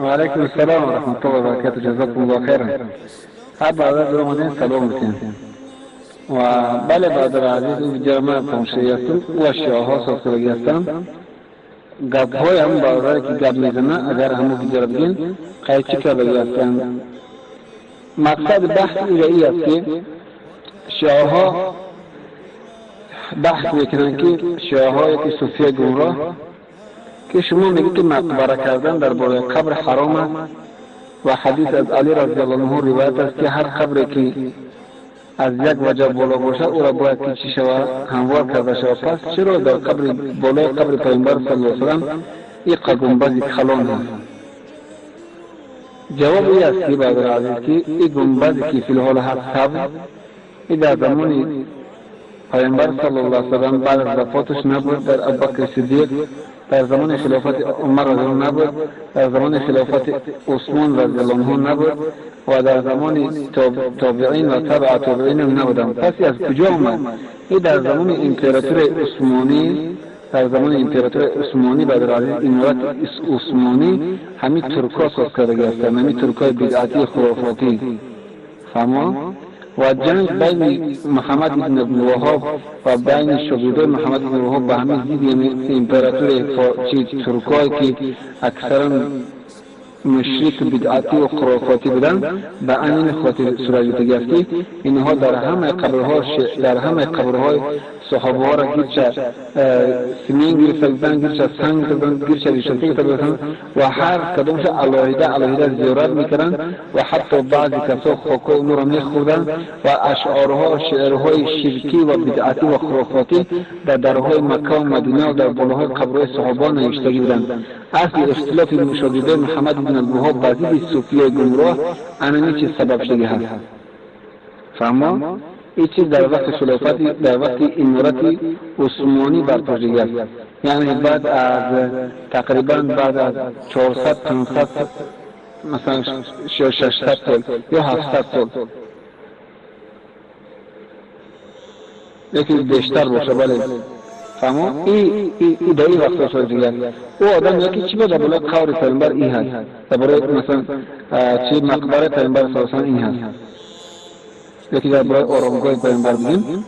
و علیکم السلام و رحمت الله و برکاته. جزاکم الله خیرا. هر برادر در اومدین سلام بکنیم. و بله برادر عزیز، او ویدیو من تماشایی هستم و شیعه ها ساختگی هستم. گپ های هم برادر که گپ میزنه اگر همون ویدیو رو بگین قیچی کردگی هستن. مقصد بحث ای است که شیعه ها بحث میکنن که شیعه ها یکی صوفیه گمراه که شما میگید که مقبره کردن در بالای قبر حرام است و حدیث از علی رضی الله عنه روایت است که هر قبری که از یک وجه بالا باشد او را باید که چی شود؟ هموار کرده شود. پس چرا در قبر بالای قبر پیامبر صلی الله علیه و سلم این گنبد کلان هست؟ جواب این است که برادر عزیز که این گنبدی که فی الحال هست سبز، این در زمان پیامبر صلی الله علیه و سلم بعد از وفاتش نبود، در ابوبکر صدیق در زمان خلافت عمر رضی الله نبود، در زمان خلافت عثمان رضی الله عنه نبود و در زمان تابعین و تبع تابعین هم نبودند. پس از کجا آمد؟ این در زمان امپراتور عثمانی، در زمان امپراتور عثمانی بعد از امارت عثمانی همین ترکا ساز کرده هستند، همین ترکای بدعتی خرافاتی. فهما؟ و جنگ بین محمد بن عبدالوهاب و بین شاگردان محمد بن عبدالوهاب به همین ضد امپراتور ترکایی که اکثرا مشرک بدعتی و خرافاتی بودند، به همین خاطر صورت گرفت که اینها در همه قبرها در همه قبرهای صحابه ها را گیرچه سیمین گرفته بودند، گیرچه سنگ بودند، گیرچه ریشته گرفته بودند و هر کدامش علاهده علاهده زیارت میکردند و حتی بعضی کسا خاکای اونو را میخوردند و اشعارها شعرهای شرکی و بدعتی و خرافاتی در درهای مکه و مدینه و در بالاهای قبرهای صحابه نوشتگی بودند. اصل اختلاف مشاهده محمد بن عبدالوهاب با ضد صوفیه گمراه انمی چیز سبب شده هست. فهما؟ این چیز در وقت خلافت در وقت امارت عثمانی برپا شده است. یعنی بعد از تقریبا بعد از 400 500 مثلا 600 سال یا 700 سال، یکی بیشتر باشه. بله فهما؟ ای ای در این وقت شده دیگه. او آدم یکی چی بود؟ در بالای قبر پیامبر این هست، در بالای مثلا چی مقبره پیامبر صلی الله علیه و آله این هست، یکی در بالای آرامگاه پیامبر بگیم.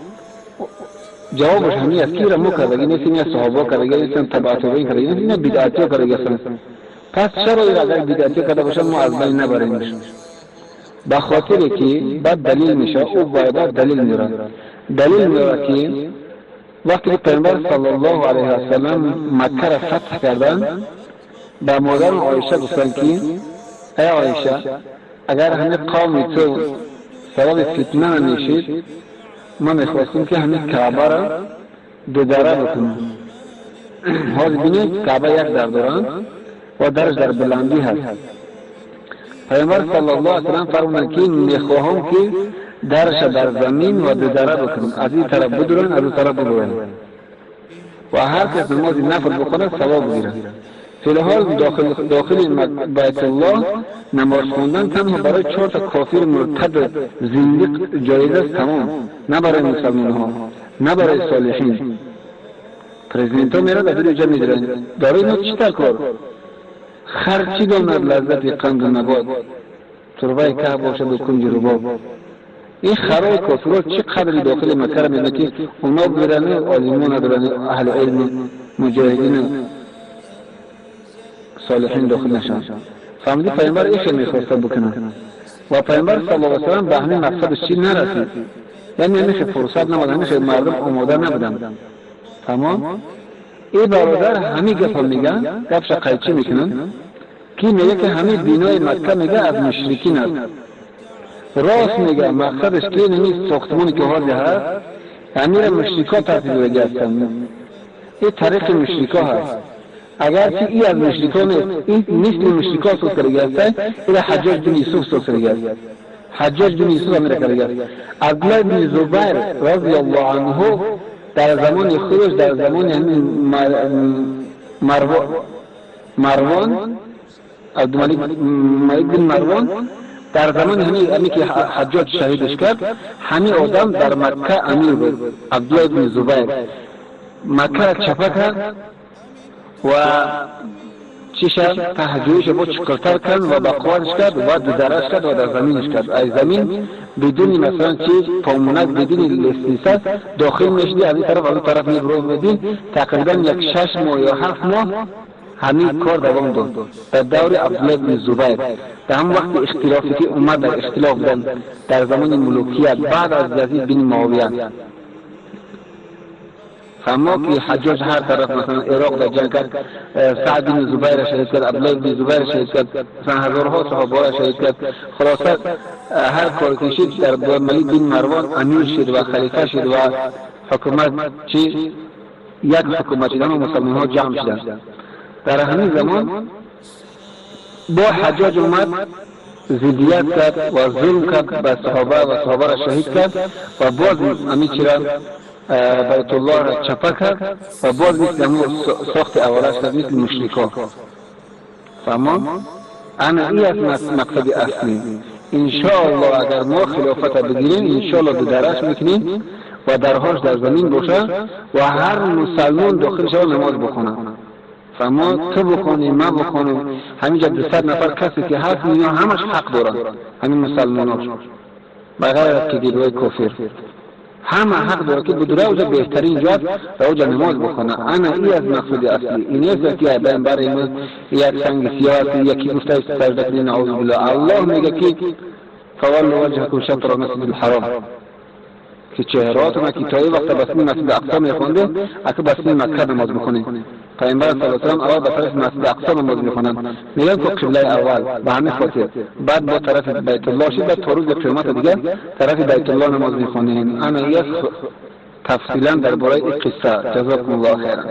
جوابش همین است که را کردگی نیست، این صحابه کردگی نیست، تبع تابعین کردگی نیست، اینا بدعتی کردگی هستند. پس چرا این اگر بدعتی کرده باشن ما از بین نبریمش؟ به خاطر که بعد دلیل میشه، او باید دلیل میاره. دلیل میاره که وقتی که پیامبر صلی الله علیه و سلم مکه را فتح کردند، به مادر عایشه گفتند که ای عایشه، اگر همه قوم تو سبب فتنه نمیشید، ما میخواستیم که همه کعبه را دو دره بکنیم. حال بینید کعبه یک در دارند و درش در بلندی هست. پیامبر صلی الله علیه و سلم فرمودند که میخواهم که درش در زمین و دو دره بکنم، از این طرف بدورن از اون طرف بدورن و هر کس نماز نفل بخونه ثواب بگیره. فی الحال داخل بیت الله نماز خواندن تنها برای 4 تا کافر مرتد زندیق جایز است، تمام، نه برای مسلمان ها، نه برای صالحین. پرزیدنت ها میره در اینجا میدرن دارای اینا چی تکار؟ خرچی داند لذت قند و نبات، تربه که باشد و کنج رباب. این خرای کافرها چه قدری داخل مکه را میدن که اونا بیرن عالمان ندارن، اهل علم مجاهدین صالحین داخل نشن. فهمیدی؟ پیامبر این خیلی میخواسته بکنه و پیامبر صلی الله علیه و سلم به همین مقصدش چی نرسید، یعنی همیشه فرصت نبود، همیشه مردم آماده نبودن. تمام؟ این برادر همین گپ میگن، گپش قیچی میکنن که میگه که همین بینای مکه میگه از مشرکین است. راست میگه، مقصدش که نیست ساختمانی که حاضر هست امیر مشرکا ترتیب داده هستند. این طریق مشرکا هست. اگر که ای از مشرکا نیست، این مثل مشرکا سوز کرده است، این حجاج بن یوسف سوز کرده است. حجاج بن یوسف امیر کرده است. عبدالله بن زبیر رضی الله عنه در زمان خودش، در زمان همین مروان، عبدالملک بن مروان، در زمان همین که حجاج شهیدش کرد، همین آدم در مکه امیر بود، عبدالله بن زبیر. مکه را چپه کرد و چیشه تهجویش با چکرتر کرد و با قوتش کرد و دو کرد و در زمینش کرد. از زمین بدون مثلا چیز پامونک، بدون لسلیسه داخل میشدی، از این طرف از اون طرف میبرو. تقریبا یک 6 ماه یا 7 ماه همین کار دوام داد در دور عبدالله بن زبیر. در هم وقت اختلافی که اومد، در اختلاف بودن در زمان ملوکیت بعد از یزید بن معاویه، فما که حجاج هر طرف مثلا عراق در جنگ کرد، سعد بن زبیر شهید کرد، عبدالله بن زبیر شهید کرد، مثلا هزارها صحابه را شهید کرد. خلاصه هر کار که شد، در ملک بن مروان امیر شد و خلیفه شد و حکومت چی یک حکومت شدن و مسلمان ها جمع شدن. در همین زمان با حجاج اومد ضدیت کرد و ظلم کرد به صحابه و صحابه را شهید کرد و باز همین چرا بیت الله را چپه کرد و باز مثل همون ساخت اولش کرد، مثل مشرکا. فهمان؟ انا ای است مقصد اصلی. انشاءالله اگر ما خلافت بگیریم، انشاءالله دو درش میکنیم و درهاش در زمین باشه و هر مسلمان داخل شود، نماز بخونه. فما تو بخونی، من بخونم، همینجا 200 نفر کسی که هست، اینا همش حق دارن. همین مسلمان ها بغیر از که گروه کافر، همه حق داره که بدوره اوجا بهترین جا و اوجا نماز بخونه. انا ای از مقصود اصلی. این نیست که بین برای ما یک سنگ سیاه یکی گفته سجده کنی، نعوذ بالله. الله میگه که فولوا وجهكم شطر المسجد الحرام، که چهراتون که تا وقت بسمی مسجد اقصا میخونده، اگه بسمی مکه نماز بخونی. پیامبر صلی الله علیه و اول به طرف مسجد اقصا نماز میخونن، میگن که قبله اول، به همین خاطر بعد با طرف بیت الله شد. بعد تا روز قیامت دیگه طرف بیت الله نماز میخونیم. انا یک تفصیلا درباره این قصه. جزاکم الله خیرا.